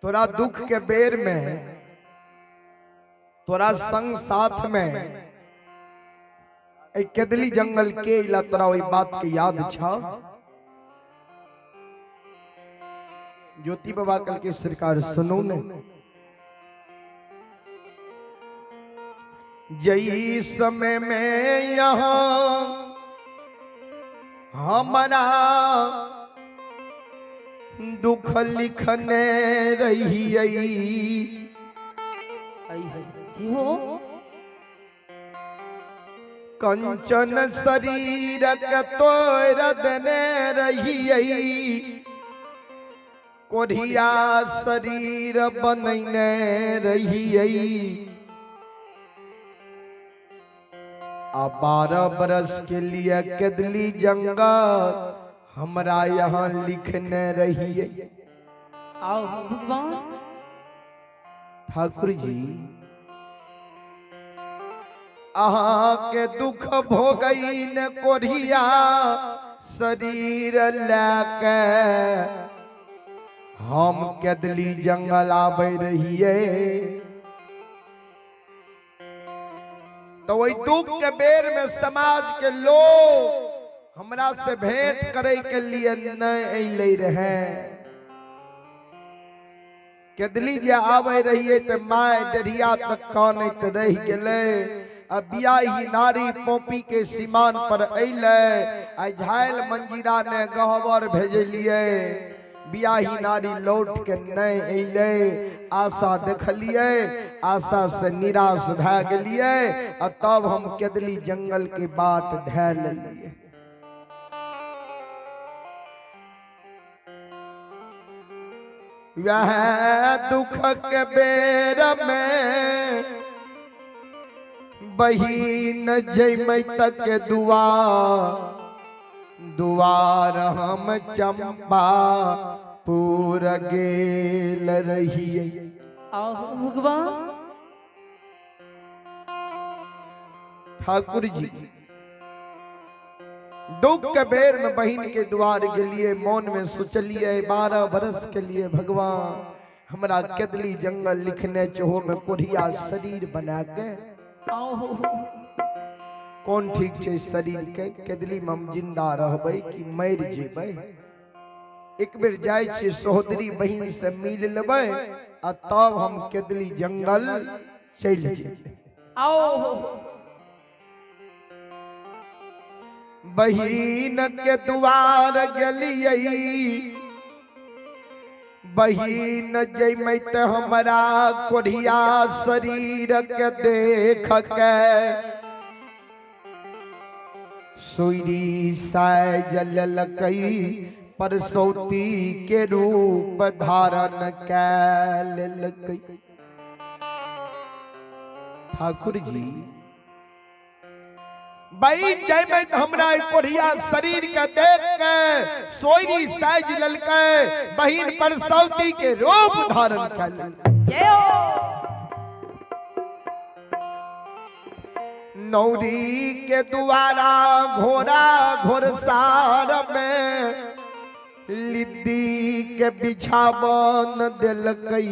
तोरा दुख के बेर में तोरा संग साथ में ए केदली जंगल के इला तोरा ओई बात के याद छ? ज्योति बाबा कल के सरकार सुनो ने, जई समय में यहाँ हमारा दुख लिखने रही कंचन शरीर के तोड़ देने रही, कोढ़िया शरीर बनने रही। आ 12 बरस के लिए केदली जंगल हमरा यहाँ लिखने रही। आओ भगवान ठाकुर जी अहाँ के दुख भोगई न कोढ़िया शरीर लैके हम केदली जंगल आबे रहिए। तो वही दुख के बेर में समाज के लोग हमरा से भेंट करे के लिए नहीं अले रहे। केदली जे आवे रहिए तो my डरिया तक कानैत रह गेलै। आ बियाही नारी पोपी के सीमान पर अलै, आ झायल मंजीरा ने गहबर भेजलिए। बियाही नारी लौट के नहीं अलै। आशा देखलिए, आशा से निराश भए गेलिए, आ तब हम केदली जंगल के बाट धै लेलिए। वह दुख के बेर में बहिन जैमै तक दुआर दुआर हम चंपा पूर गेल रहिए। आओ भगवान ठाकुर जी दुख के बेर में बहिन के द्वार गेलिए, मन में सोचलिए 12 बरस के लिए भगवान हमरा केदली जंगल लिखने चहो में कोढ़िया शरीर बना के कौन ठीक छे शरीर के, केदली में हम जिंदा रहबै कि मर जेबै। एक बेर जाय छी सहोदरी बहिन से मिल लेबै आ तब हम केदली जंगल चलि जेबै। आओ बहिन के द्वार गेलिए, बहिन जैमै ते हमरा कोढ़िया शरीर के देख के सुइरी साइज लेलकै परसौती के रूप धारण कै लेलकै। ठाकुर जी बहिन जैमै हमरा कोढ़िया शरीर के देख के सोयरी साइज लेलकै, बहिन परसौती के रूप धारण कै लेलकै। नौरी के द्वारा घोड़ा घोड़सार में लिद्दी के बिछावन देलकै,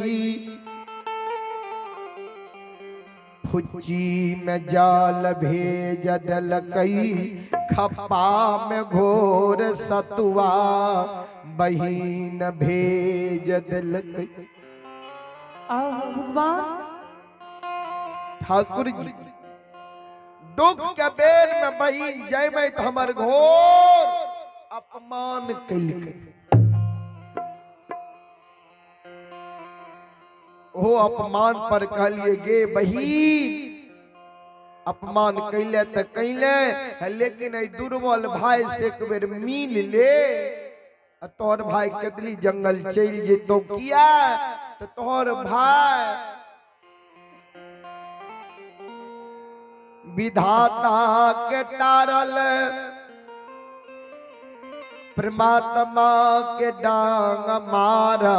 फुच्ची में जाल भेज देलकै, खप्पा में घोर सतुआ बहिन भेज देलकै। आओ भगवान ठाकुर जी दुख के बेर में बहिन जैमै त हमर घोर अपमान कैलकै। ओ अपमान पर कहलिए गे बहिन अपमान कैले त कैले, लेकिन ए दुर्बल भाई से एक बेर मिल ले, आ तोहर भाई केदली जंगल चलि जेतौ किया त तोहर भाई विधाता के टारल परमात्मा के डांग मारा,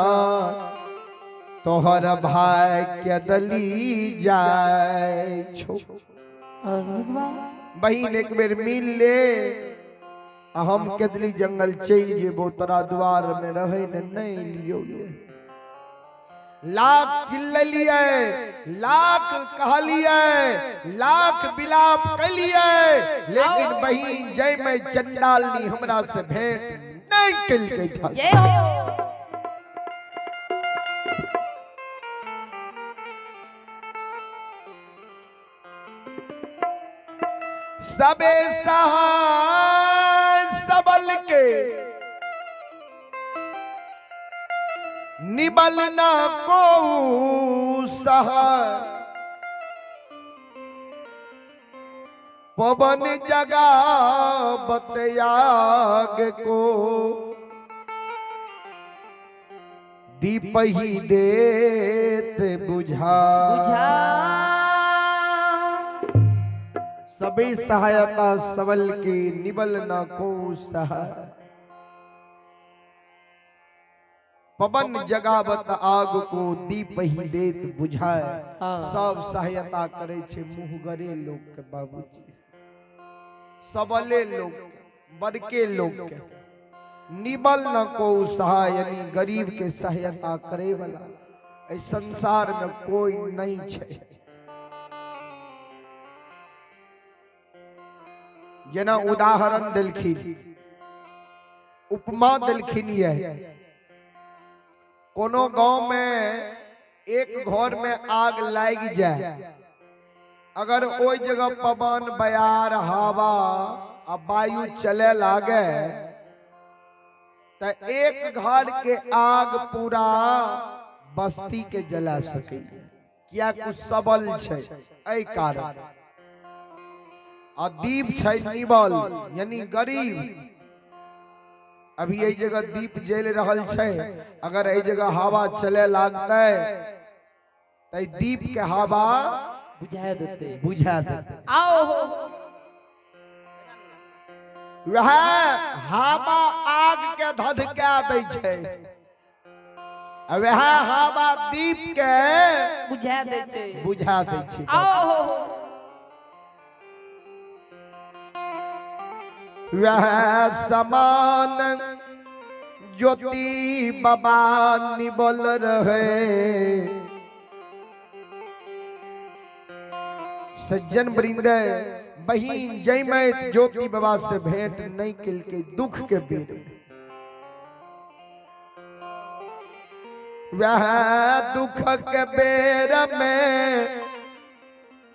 तोहर भाई केदली जाय छो। बहिन एक बेर मिल ले, हम केदली जंगल चलि जेबो, तोरा द्वार में रहे ने नहीं लियो। लाख चिल्ललियै, लाख कहलियै, लाख विलाप कलियै, लेकिन बहिन जय में चंडालनी हमरा से भेंट नहीं कलकै। जय हो। सबे सहाय सबल के निबल ना को सहाय, पवन जगा बतयाग को दीप ही देत बुझा। बुझा। सबे सहायता सबल की निबल ना को सहाय, पवन जगावत आग को दीप ही देत बुझाए। सब सहायता करे छे मुहगरे लोग के बाबूजी, सबले लोग के, बड़के लोग के, निबल न को सहाय यानी गरीब के सहायता करे वाला इस संसार में कोई नहीं छे। जना उदाहरण दिलखिन, उपमा दिलखिन, यह कोनो गांव में एक घर में आग लाग जाए, अगर ओई जगह पवन बयार हवा आ वायु चले लागे तो एक घर के आग पूरा बस्ती के जला सके, किया कुछ सबल छे एहि कारण। आ दीप छै निबल यानी गरीब, अभी एहि जगह दीप जल रहल छै, अगर एहि जगह हवा चले लागतै त दीप के हवा बुझा देते, बुझा देते। आओ वह हवा आग के धधका दै छै, वह हवा दीप के बुझा दै छै, बुझा दै छै। आओ वह समान ज्योति बाबा निबल रहे। सज्जन वृंद बहिन जयमैत ज्योति बाबा से भेंट नहीं कलके दुख के बेर वह दुख के बेर में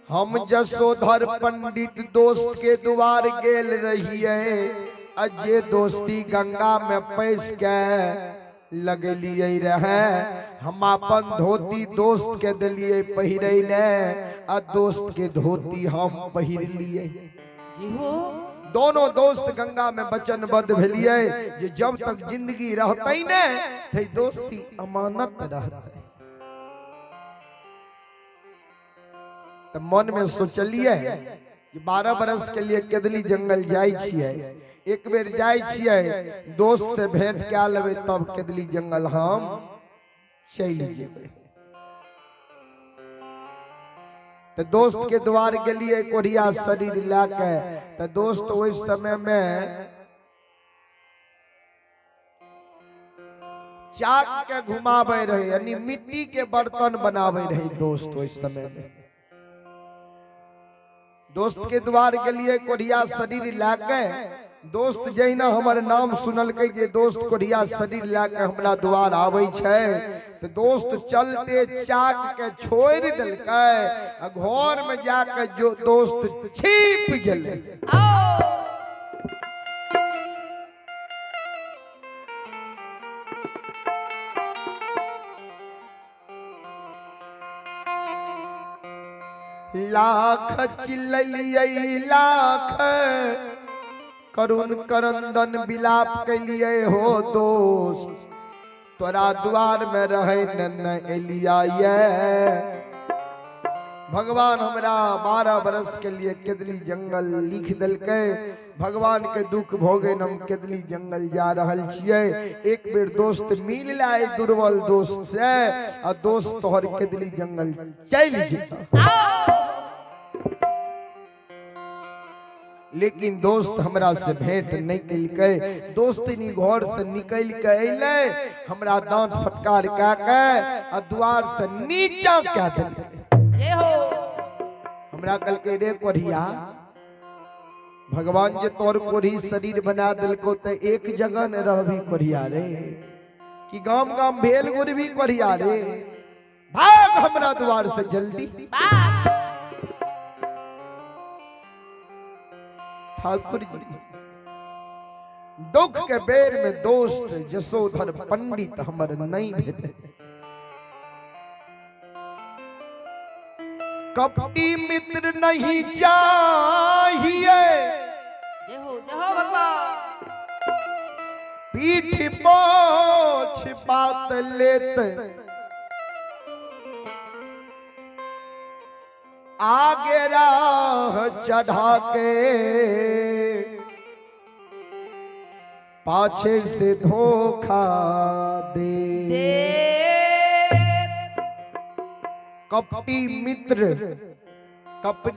हम जसोधर पंडित दोस्त के द्वार गेल रहिए, अजे दोस्ती गंगा में पैस के लगलिए रहे, हम अपन धोती दोस्त के दिलिए पहिरे ने, आ दोस्त के धोती हम पहिर लिए। जी हो। दोनों दोस्त गंगा में वचनबद्ध भेलिए जे जब तक जिंदगी रहतै ने ते दोस्ती अमानत रहतै। तो मन में सोचलिए 12 बरस के लिए केदली जंगल जाय छियै, एक बेर जाय छियै दोस्त से भेंट कए लेबै तब केदली जंगल हम चलि जेबै। तो दोस्त के द्वार गेलिए कोढ़िया शरीर लए के, तो दोस्त ओहि समय में चाक के घुमाबै रहे, यानी मिट्टी के बर्तन बनाबै रहे दोस्त ओहि समय में। दोस्त के द्वार के लिए कोढ़िया शरीर लए के, दोस्त जहिना हमर नाम सुनलकै जे दोस्त कोढ़िया शरीर लए के हमरा द्वार आबै छै, तो दोस्त चलते चाक के छोड़ि देलकै आ घर में जाके जो दोस्त छिप गेलै। लाख चिल्लियै लाख करुण करंदन विलाप कैलिए हो दोस्त, तोरा द्वार में रहे न एलिया ये। भगवान हमरा 12 बरस के लिए केदली जंगल लिख देलकै। भगवान के दुख भोगे हम केदली जंगल जा रहल छियै, एक बेर दोस्त मिल लाए दुर्बल दोस्त से आ दोस्त तोहर केदली जंगल चलि जेतौ। लेकिन दोस्त हमरा से भेंट नहीं केलकै। दोस्त घर से निकल के अयलै, हमरा दांत फटकार कए के आ द्वार से नीचा कए देलकै। जय हो। हमरा कहलकै रे कोढ़िया, भगवान जे तोर कोढ़ी शरीर बना देलको ते एक जगह न रहबी कोढ़िया रे, कि गाम गाम भेल गुरबी कोढ़िया रे, भाग हमरा द्वार से जल्दी। ठाकुर जी दुख के बेर में दोस्त जसोधर पंडित हमर नहीं भेटे। कपटी मित्र नहीं चाहिए, जय हो भगवान। पीठ पोछ बात लेत, आगे राह चढ़ा के पाछे से धोखा दे। कपटी मित्र कपटी